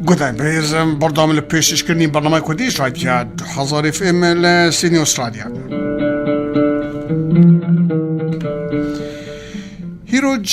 گودای بەرێزم بەردەوام لە پێشکەشکردنی بەرنامەی کوردیش ڕادیا 2000 FM لە سیدنی ئوسترالیا. هیرۆج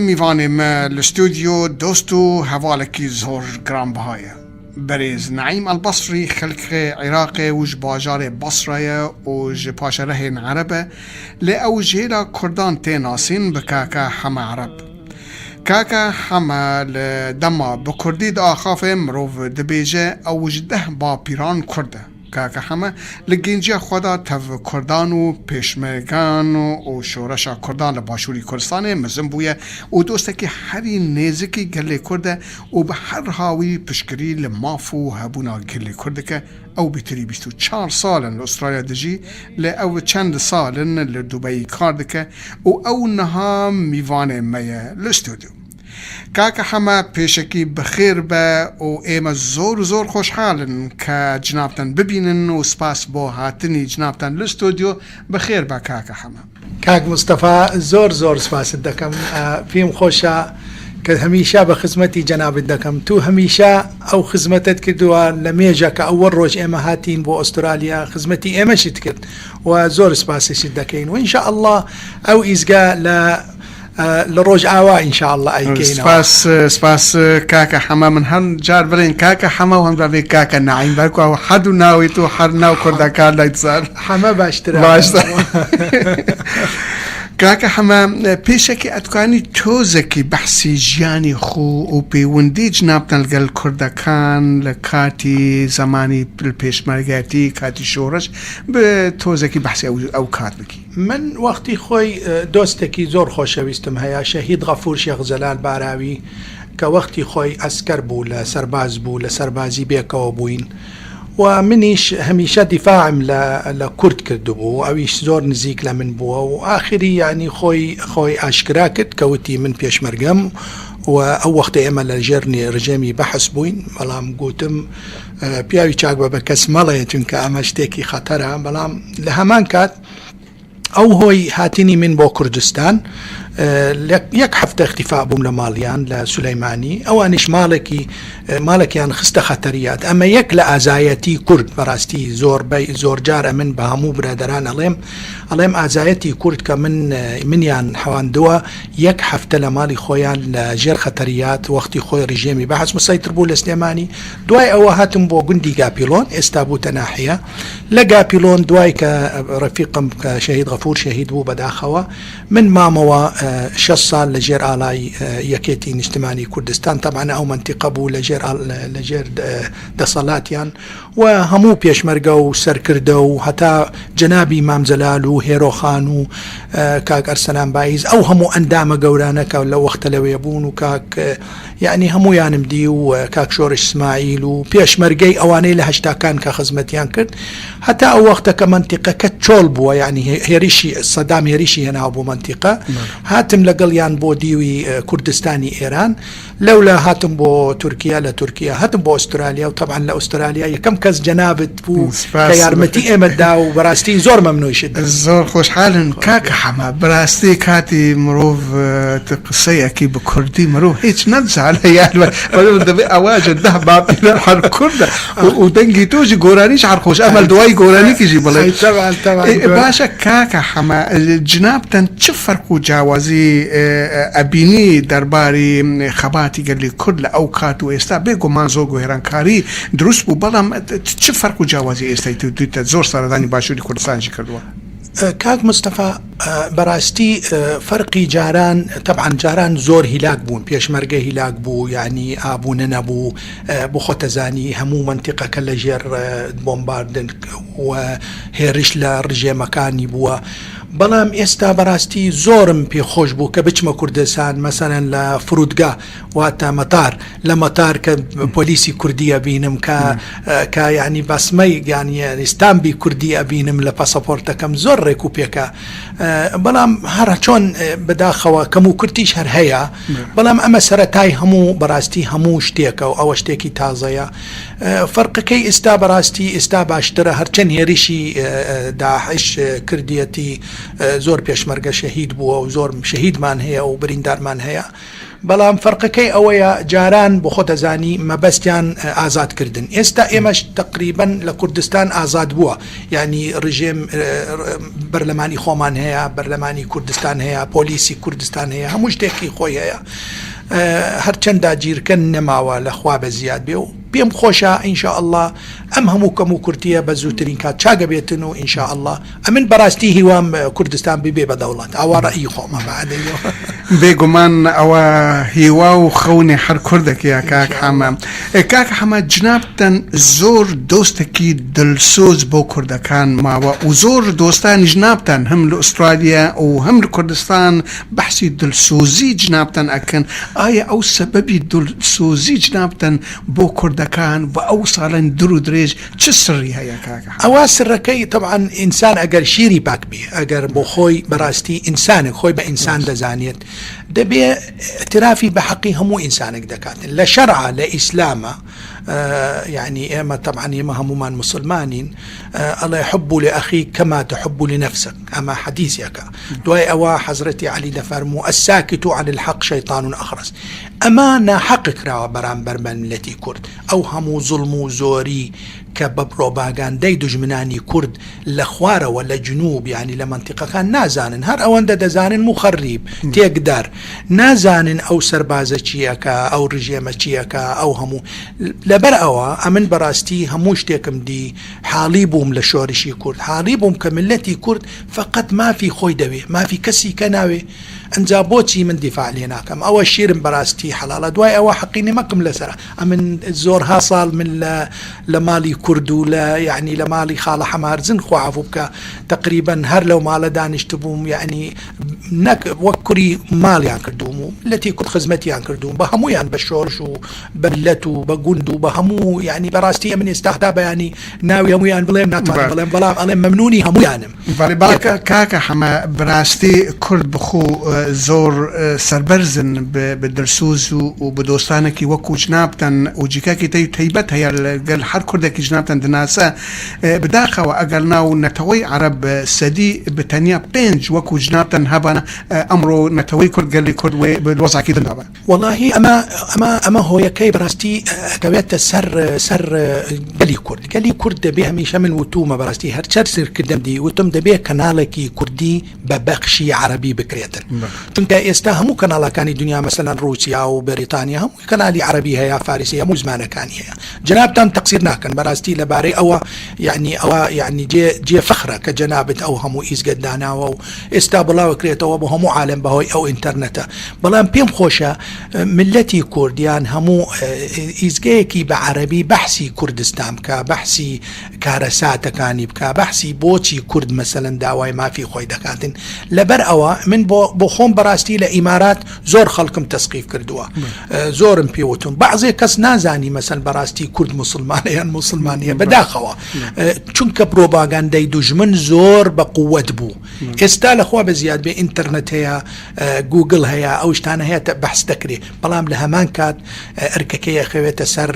میوانێ me li stûdyo dost û hevalekî zor giranbiha ye. Berêz Naîm Elbasrî xelkê Iraqê û ji bajarê Basra ye û ji paşerehên Ereb e, lê ew ji hêla Kurdan tê nasîn bi Kaka Heme Ereb. Kaka Heme li dema bi Kurdî diaxafe mirov dibêje ew ji deh bapîran Kurd e. Kaka Heme li gênciya xwe de tev Kurdan û pêşmergan û şoreşa Kurdan li Başûrî Kurdistanê mezin bûye û dostekî herî nêzikî gelê Kurd e û bi her hawî piştgirî li maf û hebûna gelê Kurd dike. Ew bêtirî 24 sal in li Ustralya dijî lê ew çend sal in li Dubeyî kar dike û ew niha mîvanê me ye li stûdyo. Kaka Heme pêşekî bi xêr be û ême zor û zor xoşhal in ke cinabten bibînin û spas bo hatinî cinabten li stûdyo bi xêr be kaka Heme. کاک مستەفا زۆر زۆر سپاست دەکەم پێم خۆشە کە هەمیشە بە خزمەتی جەنابت دەکەم تو هەمیشە ئەو خزمەتت کردووە لە مێژە کە ئەوەڵ ڕۆژ ئێمە هاتین بۆ ئۆسترالیا خزمەتی ئێمەشت کرد و زۆر سپاسیشت دەکەین و ان شاء اللە ئەو ئیزگە لە لە ڕۆژئاوا ان شاء اللە ئەیکەینەوە. سپاس سپاس کاکە حەمە من هەم جار بڵێن کاکە حەمە و هەم جار بڵێن کاکە نەعیم بەرکو ئەو هەردوو ناوی تۆ هەر ناو کوردەکان دەیتزان حەمە باشترە باشتر کاکە حەمە پێشەکی ئەتوانی تۆزێکی بەحسی ژیانی خۆ و پەیوەندی جنابتان لەگەل کوردەکان لە کاتی زەمانی پێشمەرگایەتی کاتی شۆڕش بە تۆزێکی بەحسی ئەو کات بکی. من وەختی خۆی دۆستێکی زۆر خۆشەویستم هەیە شەهید غەفور شێخ جەلال باراوی کە وەختی خۆی ئەسکەر بوو لە سەرباز بوو لە سەربازی بێکەوە بووین و منیش هەمیشە دیفاعم لە لە کورد کردبوو ئەویش زۆر نزیک لە من بووە و ئاخری یعنی خۆی خۆی ئاشکرا کرد کە وتی من پێشمەرگەم و ئەو وەختە ئێمە لە ژێر ڕژێمی بەحس بووین بەڵام گوتم پیاوی چاک بە بە کەس مەڵێ چونکە ئەمە شتێکی خەتەرە بەڵام لە هەمان کات ئەو هۆی هاتنی من بۆ کوردستان یەک هەفتە اختیفا بووم لە ماڵیان لە سولەیمانی ئەوانیش ماڵێکی ماڵێکیان خستە خەتەریات ئەمە یەک لە ئازایەتی کورد بەڕاستی زۆربەی زۆرجار ئەمن بە هەموو برادران ئەڵێم ئەڵێم ئازایەتی کورد کە من منیان حەواندووە یەک هەفتە لە ماڵی خۆیان لە ژێر خەتەریات وەختی خۆی ڕژێمی بەعس مسەیتر بوو لە سلێمانی دوای ئەوە هاتم بۆ گوندی گاپیڵۆن ئێستا بووتە ناحیە لە گاپیڵۆن دوای کە ڕەفیقم کە شەهید غەفور شەهید بوو بەداخەوە من مامەوە شەش ساڵ لە ژێر ئاڵای یەکێتی نیشتمانی کوردستان تەبعەن ئەو مەنتیقە بوو لە ژێر لە ژێر دەسەڵاتیان و هەموو پێشمەرگە و سەرکردە و هەتا جەنابی مام جەلال و هێرۆ خان و کاک ئەرسەلان بایز ئەو هەموو ئەندامە گەورانە کە لەو وەختە لەوێ بوون و کاک یەعنی هەموویانم دی و کاک شۆرش سمایل و پێشمەرگەی ئەوانەی لە هەشتاکان کە خزمەتیان کرد هەتا ئەو وەختە کە مەنتیقەکە چۆڵ بووە یعنی هێریشی سەدام هێریشی هێناوە بۆ مەنتیقە هاتم لەگەڵیان بۆ دیوی کوردستانی ئێران لەولا هاتم بۆ تورکیا لە تورکیا هاتم بۆ ئوسترالیا و تەبعەن لە ئوسترالیا یەکەم کەس جەنابت بوو کە یارمەتی ئێمەت دا و بەراستی زۆر مەمنونیشت دەکەم. زۆر خۆشحالن کاکە حەمە بەراستی کاتی مرۆڤ قسەی ئەکی بە کوردی مرۆڤ هیچ نەزانێ یان دەبێ ئەواجە دە باپیرە هەر کوردە و دەنگی تۆژی گۆرانیش هەر خۆش ئەمە دوای گۆرانیکیژی بڵێ باشە کاکە حەمە جنابتان چ فەرق و جیاوازی ئەبینی دەرباری خەباتی گەلی کورد لە ئەو کات و ئێستا؟ بێ گومان زۆر گۆێرانکاری دروست بوو بەڵام چ فەرق و جیاوازی ئێستای تو دیتە زۆر سەردانی باشووری کوردستانیشی کردووە؟ کاک مستەفا بەراستی فەرقی جاران تەبعەن جاران زۆر هیلاک بوون پێشمەرگە هیلاک بوو یانی ئابوونە نەبوو بۆ خۆتەزانی هەموو مەنتیقەکە لە ژێر بۆمباردن و هێرش لە ڕژێمەکانی بووە بەڵام ئێستا بەراستی زۆرم پێ خۆش بوو کە بچمە کوردستان مەسەلەن لە فرودگا واتە مەتار لە مەتار کە پۆلیسی کوردی ئەبینم کە کە یعنی بەسمەی یانی ستامبی کوردی ئەبینم لە پاسەپۆرتەکەم زۆر ڕێک و پێکە بەڵام هەر چۆن بەداخەوە کەم و کورتیش هەر هەیە بەڵام ئەمە سەرەتای هەموو بەڕاستی هەموو شتێکە و ئەوە شتێکی تازەیە فەرقەکەی ئیستا بەڕاستی ئیستا باشترە هەرچەند هێرشی داعش کردیەتی زۆر پێشمەرگە شەهید بووە و زۆر شەهیدمان هەیە و بریندارمان هەیە. بەڵام فەرقەکەی ئەوەیە جاران بۆ خۆت ئەزانی مەبەستیان ئازاد کردن ئێستا ئێمەش تەقریبەن لە کوردستان ئازاد بووە یانی ڕژێم بەرلەمانی خۆمان هەیە بەرلەمانی کوردستان هەیە پۆلیسی کوردستان هەیە هەموو شتێکی خۆی هەیە هەرچەند داگیرکەن نەماوە لە خوا بە زیاد بێ و پێم خۆشە ان شاء اللە ئەم هەموو کەم و کورتیە بە زووترین کات چاگە بێتن و ان شاء اللە ئەمن بەراستی هیوام کوردستان ببێ بە دەوڵەت ئەوە ڕەئی خۆمە بەعەدەیەوە. بێگومان ئەوە هیوا و خەونی هەر کوردەکیە کاک حەمە. کاک حەمە جنابتان زۆر دۆستەکی دلسۆز بۆ کوردەکان ماوە و زۆر دۆستانی جنابتان هەم لە ئوسترالیا و هەم لە کوردستان بەحسی دلسۆزی جنابتان ئەکەن ئایا ئەو سەبەبی دلسۆزی جنابتان بۆ کوردەکان و ئەو ساڵەن دور و درێژ چ سڕی هەیە کاکە حەمە؟ ئەوە سڕەکەی تەبعەن ئینسان ئەگەر شیری پاک بێ ئەگەر بۆ خۆی بەڕاستی ئینسانێک خۆی بە ئینسان دەزانێت دەبێ ئیعترافی بە حەقی هەموو ئینسانێک دەکات لە شەرعا لە ئیسلامە یعنی ئێمە تەبعەن ئێمە هەموومان موسڵمانین ئەڵێ حب لأخیک کما تحب لنفسک ئەمە حەدیسێکە دوای ئەوە حەزرەتی عەلی دەفەرموو الساکت عن الحق شیطان اخرس ئەمە ناحەق کراوە بەرامبەر بە میللەتی کورد ئەو هەموو زوڵم و زۆری کە بە پرۆباگاندەی دوژمنانی کورد لە خوارەوە لە جنوب یانی لە مەنتیقەکان نازانن هەر ئەوەندە دەزانن موخەریب تێکدەر نازانن ئەو سەربازە چی ئەکا ئەو رژێمە چی ئەکا ئەو هەموو لەبەر ئەوە ئەمن بەراستی هەموو شتێکم دی حاڵی بووم لە شۆرشی کورد حاڵی بووم کە میللەتی کورد فەقەت مافی خۆی دەوێ مافی کەسی کە ناوێ ئەنجا بۆچی من دیفاع لێ ناکەم ئەوە شیرم بەراستی حەڵاڵە دوای ئەوە حەقی نمەکم لەسەرە ئەمن زۆرها ساڵ من لە لە ماڵی کورد و لە یەعنی لە ماڵی خاڵە حەمارزن خوا عەفو بکا تەقریبەن هەر لەو ماڵە دانیشتبووم یەعنی نەک وەک کوری ماڵیان کردووم و مللەتی کورد خزمەتیان کردووم بە هەموویان بە شۆرش و بە مللەت و بە گوند و بە هەموو یەعنی بەڕاستی ئەمن ئێستا هەتا بەیانی ناوی هەموویان بڵێم ناتوانم بڵێم بەڵام ئەڵێم مەمنونی هەموویانم. بەڵێ باکە کاکە حەمە براستی کورد بخو زۆر سەربەرزن بە دلسوز و بە دۆستانەکی وەکو جنابتان و جیکاکی تەی تەیبەت هەیە لەگەل هەر کوردەکی جنابتان دناسە بداخەوە ئەگەر ناو نەتەوەی عەرەب سەدی بە تەنیا پێنج وەکو جنابتان هەبانە ئەمڕۆ نەتەوەی کورد گەلی کورد وێ بە وەزعەکی دن دابا. وەڵاهی ئەمە ئەمە ئەمە هۆیەکەی بەڕاستی ئەکەوێتە سەر سەر گەلی کورد گەلی کورد دەبێ هەمیشە من وتومە بەڕاستی هەرچەر سرکردم دی وتم دەبێ کەناڵێکی کوردی بە بەخشی عەرەبی بکرێتن چونکە ئێستا هەموو کەناڵەکانی دنیا مەسەلەن ڕووسیا و بەریتانیا هەموو کەنالی عەرەبی هەیە فارسی هەموو زمانەکانی هەیە جەنابتان تەقسیر ناکەن بەڕاستی لەبارەی ئەوە یعنی ئەوە یعنی جێ جێ فەخرە کە جەنابت ئەو هەموو ئیزگەت داناوە و ئێستا بڵاوەکرێتەوە بۆ هەموو عالەم بەهۆی ئەو ئینتەرنێتە بەڵام پێم خۆشە میللەتی کورد یان هەموو ئیزگەیەکی بە عەرەبی بەحسی کوردستان بکا بەحسی کارەساتەکانی بکا بەحسی بۆچی کورد مەسەلەن داوای مافی خۆی دەکاتن لەبەر ئەوە من بۆ بۆ خۆم بەڕاستی لە ئیمارات زۆر خەڵکم تەسقیف کردووە زۆرم پێوتون بەعزێ کەس نازانی مەسەن بەڕاستی کورد موسڵمانە یان موسڵمان نییە بەداخەوە چونکە پرۆباگاندای دوژمن زۆر بە قووەت بوو ئێستا لەخوا بە زیاد بێ ئینتەرنێت هەیە گوگل هەیە ئەو شتانە هەیە بەحس دەکرێ بەڵام لە هەمان کات ئەرکەکەی ئەخەوێتە سەر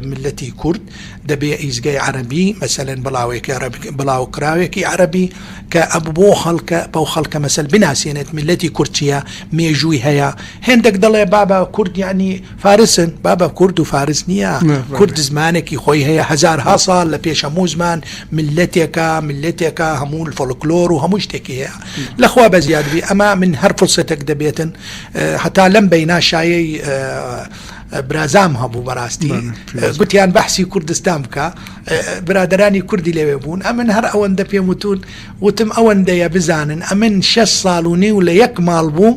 ملەتی کورد دەبێ ئیزگەی عەرەبی مەسەلەن بڵاوێکی عەرەبی بڵاوکراوێکی عەرەبی کە ئەب بۆ خەڵکە بەو خەڵکە مەسەل بناسێنێت میللەتی کورد چییە مێژووی هەیە هێندێک دەڵێ بابە کورد یعنی فارسن بابە کورد و فارس نییە کورد زمانێکی خۆی هەیە هەزارها ساڵ لە پێش هەموو زمان میللەتێکە میللەتێکە هەموو فۆلکلۆر و هەموو شتێکی هەیە لەخوا بەزیاد بی ئەمە من هەر فرسەتێک دەبێتن هەتا لەم بەینا شایەی برازام هەبوو بەڕاستی گوتیان بەحسی کوردستان بکە برادرانی کوردی لەوێ بوون ئەمن هەر ئەوەندە پێم وتون وتم ئەوەندەیە بزانن ئەمن شە ساڵ و نیو لە یەک ماڵ بووم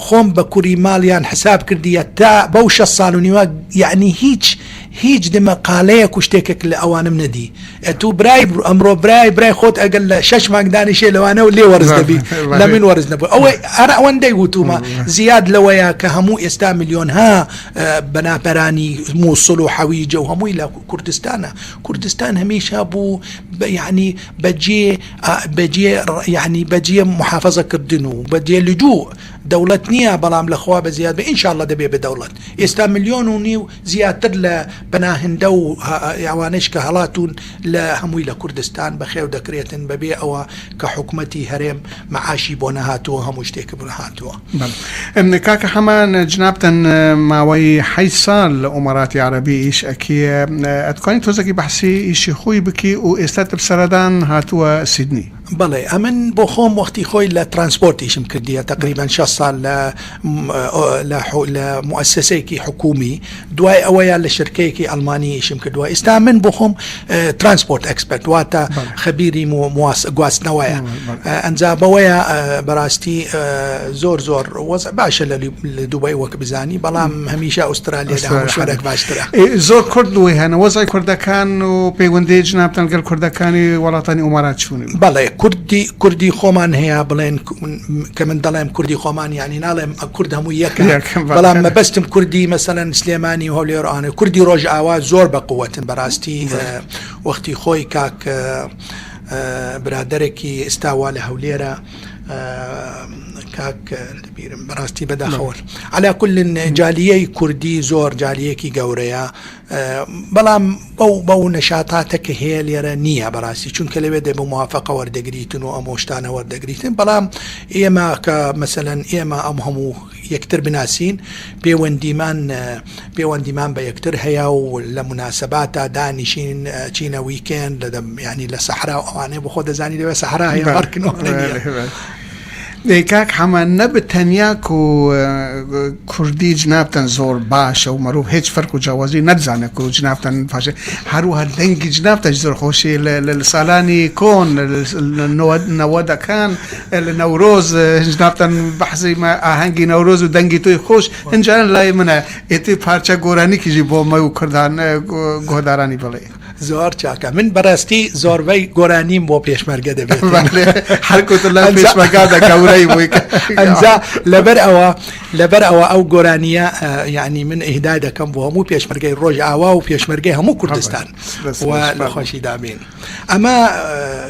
خۆم بە کوری ماڵیان حساب کردیە تا بەو شە ساڵ و نیوە یعنی هیچ هیچ دمەقالەیەک و شتێکێک لە ئەوانم نەدی. ئەتوو برای ئەمڕۆ برای برای خۆت ئەگەر لە شەش مانگ دانیشێ لەوانە و لێ وەرز دەبی لە من وەرز نەبوو ئەوە هەر ئەوەندەی وتومە زیاد لەوەیە کە هەموو ئێستا ملیۆنها بەناپەرانی مووسڵ و حەویجە و هەمووی لە کوردستانە کوردستان هەمیشە بوو یعنی بەجێ بەجێ یعنی بەجێ محافظەکردن و بەجێ لجوو. دەوڵەت نییە بەڵام لە خوا بە زیاد بێ ئینشااللە دەبێ بە دەوڵەت ئێستا ملیۆن و نیو زیاتر لە پەناهندە و ئەوانەیش کە هەڵاتوون لە هەمووی لە کوردستان بەخێو دەکرێتن بەبێ ئەوە کە حکومەتی هەرێم مەعاشی بۆ نەهاتووە هەموو شتێک بۆ هاتووە. بەڵێ کاکە حەمە جنابتان ماوەی حەیت ساڵ لە ئوماراتی عەرەبی ئیش ئەکی ئەتوانی تۆزەکی بەحسی ئیشی خۆی بکی و ئێستا تب سەردان هاتووە سیدنی. بەڵێ ئەمن بۆ خۆم وەختی خۆی لە ترانسپۆرت ئیشم کردیە تەقریبەن 6 ساڵ لە لە لە موئەسەسەیەکی حکومی دوای ئەوەیە لە شرکەیەکی ئەڵمانی ئیشم کردووە ئیستا من بۆ خۆم transport expert واتە خەبیری گواستنەوەیە ئەنجا بەوەیە بەڕاستی زۆر زۆر وەز باشە لە دوبای وەک بزانی بەڵام هەمیشە ئوسترالیا لە هەموو شوێنێک باشترە. زۆر کورد لۆی هەنە وەزعی کوردەکان و پەیوەندی جنابتان گەل کوردەکانی وڵاتانی ئومارات چونی؟ بەڵێ کوردی کوردی خۆمان هەیە بڵێن کە من دەڵێم کوردی خۆمان یانی ناڵێم کورد هەموو یەکە بەڵام مەبەستم کوردی مەسەلەن سلێمانی و هەولێر ئانە کوردی ڕۆژئاوا زۆر بە قووەتن بەڕاستی وەختی خۆی کاک برادەرێکی ئێستا وا لە هەولێرە کاک لەبیرم بەڕاستی بەداخەوە علا کل جالیەی کوردی زۆر جالیەکی گەورەیە بەڵام بەو بەو نەشاتاتە کە هەیە لێرە نییە بەڕاستی چونکە لەوێ دەبوو موافقە وەردەگریتن و ئەم شتانە وەردەگریتن بەڵام ئێمە کە مەسەلەن ئێمە ئەم هەموو یەکتر بناسین پێوەندیمان پێوەندیمان بە یەکتر هەیە و لە موناسەباتا دانیشین چینە weekend لە دەم یانی لە سەحرا و ئەوانەیە بۆ خۆ دەزانی لەوێ سەحرا هەیە پارکن و ئەوانە نییە. دەی کاک حەمە نە بە تەنیا کو کوردی جنابتان زۆر باشە و مەروڤ هێچ فەرق و جیاوازی نەدزانێ کو جنابتان باشە هەروەها دەنگی جنابتان زۆر خۆشی لە سالانی کۆن لە نەوەدەکان لە نەورۆز جنابتان بەحسی ئاهەنگی نەورۆز و دەنگی تۆی خۆش هەنجاران لای منە ئێتی پارچە گۆرانیکیژی بۆ مە و کوردان گۆدارانی بڵێ. زۆر چاکە من بەڕاستی زۆربەی گۆرانیم بۆ پێشمەرگە دەبێت هەرکوت لە پێشمەرگادا گەورەی بووی ئەنجا لەبەر ئەوە لەبەر ئەوە ئەو گۆرانیە یعنی من ئیهدا دەکەم بۆ هەموو پێشمەرگەی ڕۆژ ئاوا و پێشمەرگەی هەموو کوردستان و لە خۆشی دابین ئەمە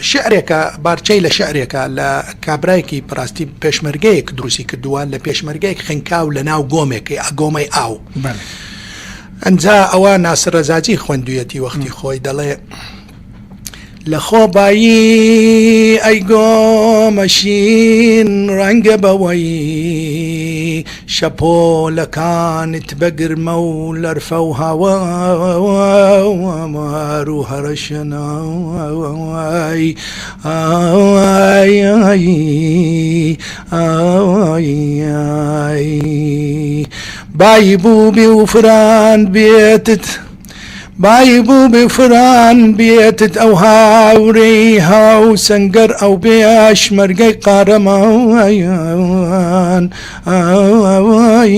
شعرێکە بارچەی لە شعرێکە لە کابرایەکی پراستی پێشمەرگەیەک دروستی کردووە لە پێشمەرگەیەک خنکاو لە ناو گۆمێکی ئەگۆمەی ئاو ئەنجا ئەوە ناسر ڕەزازی خوێندویەتی وەختی خۆی دەڵێ لە خۆ بایی ئەی گۆمەشین ڕەنگە بەوەی شەپۆلەکانت بەگرمە و لەرفە و هاوار و هەرەشەنای ئای ئای بای بووبی و فران بێتت بای بووبی و فران بێتت ئەو هاورێی هاو سەنگەر ئەو بێشمەرگەی قارەمان ئای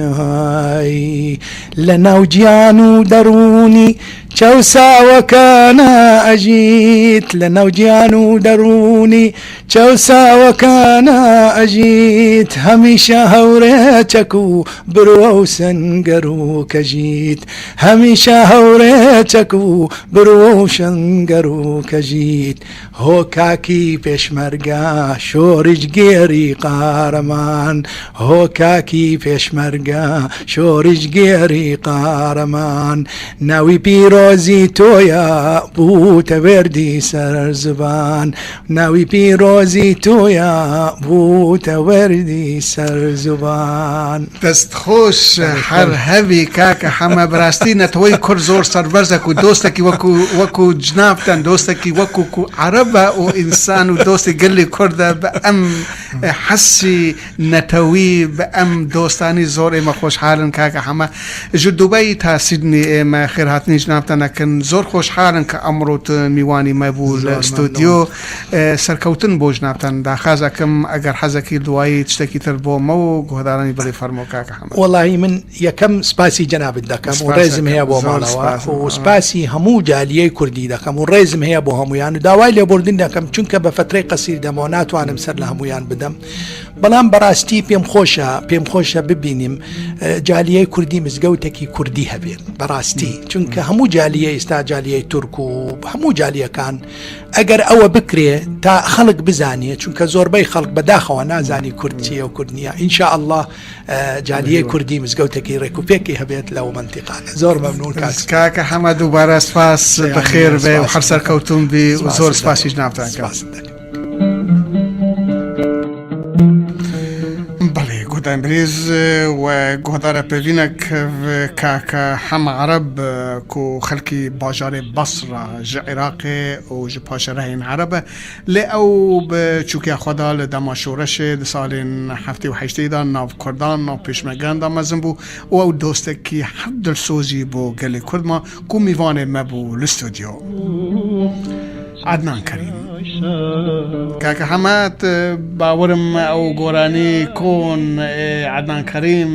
ئای لە ناو گیان و دەروونی چەوساوەکانە ئەژیت لە ناو گیان و دەروونی چەوساوەکانا ئەژیت هەمیشە هەورێ چەک و بروە و سەنگەر و کەژیت هەمیشە هەورێ چەک و بروە و شەنگەر و کەژیت هۆ کاکی پێشمەرگە شۆریشگێری قارەمان هۆ کاکی پێشمەرگە شۆریشگێری قارەمان ناوی پیرۆزی تۆیە بووتە وێردی سەر زبان ناوی پیرۆزی تۆیە بووتە وەردی سەر زوبان. دەست خۆش هەر هەبی کاکە حەمە بەراستی نەتەوەی کورد زۆر سەربەرزەک و دۆستەکی وەکو وەکو جنابتان دۆستەکی وەکو کو عەرەبە و ئینسان و دۆستی گەلی کوردە بە ئەم حەسی نەتەوی بە ئەم دۆستانی زۆر ئێمە خۆشحالن کاکە حەمە ژ دوبەی تا سیدنی ئێمە خێرهاتنی جنابتان ئەکەن زۆر خۆشحالن کە ئەمڕۆ تۆ میوانی مە بوو لە ستۆدیۆ سەرکەوتن بۆ جنابتان داخاز ئەکەم ئەگەر حەزەکی دوایی شتێکی تر بۆ مە و گۆهدارانی بڵێ فەرموو کاکە حەمە. وەڵاهی من یەکەم سپاسی جەنابت دەکەم و ڕێزم هەیە بۆ ماڵەوە و سپاسی هەموو جالیەی کوردی دەکەم و ڕێزم هەیە بۆ هەمویان و داوای لێبوردن دەکەم چونکە بە فەترەی قەسیر دەمەوە ناتوانم سەر لە هەمویان بدەم. بدەم بەڵام بەڕاستی پێم خۆشە پێم خۆشە ببینیم جالیەی کوردی مزگەوتێکی کوردی هەبێت بەڕاستی چونکە هەموو جالیە ئێستا جالیەی تورک و هەموو جالیەکان ئەگەر ئەوە بکرێ تا خەڵک بزانێ چونکە زۆربەی خەڵک بەداخەوە نازانی کورد چیە و کورد نییە ئینشاء الله جالیەی کوردی مزگەوتێکی ڕێک و پێکی هەبێت لەو مەنتیقانە زۆر مەمنون کاک کاکە حەمە دووبارە سپاس بەخێر بێ و هەر سەرکەوتون بی و زۆر سپاسیش ناوتان کەم. بەڵێ گۆدان برێز و گۆدارە پێڤینە کاکە حەمە عەرەب کو خەلکی باژارێ بەسرە ژ عێراقێ و ژ پاشەرەهێن عەرەبە لێ ئەو بە چووکیا خۆدا لە دەما شۆرەشێ di ساڵێن 78 دا ناو کوردان ناو پێشمەرگان دا مەزن بوو و ئەو دۆستێکی هەر دلسۆزی بۆ گەلێ کورد ما کو میوانێ مە بوو لە ستۆدیۆ. عەدنان کەریم. کاکە حەمەد باوەرم ئەو گۆرانی کۆن عەدنان کەریم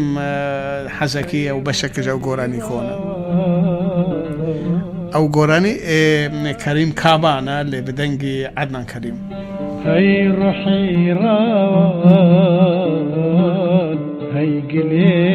حەزەکی ئەو بەشەکەش ئەو گۆرانی کۆنە. ئەو گۆرانی کەریم کابانە لێ بدەنگی عەدنان کەریم. هەی ڕۆحی ڕاوان هەی گلێ.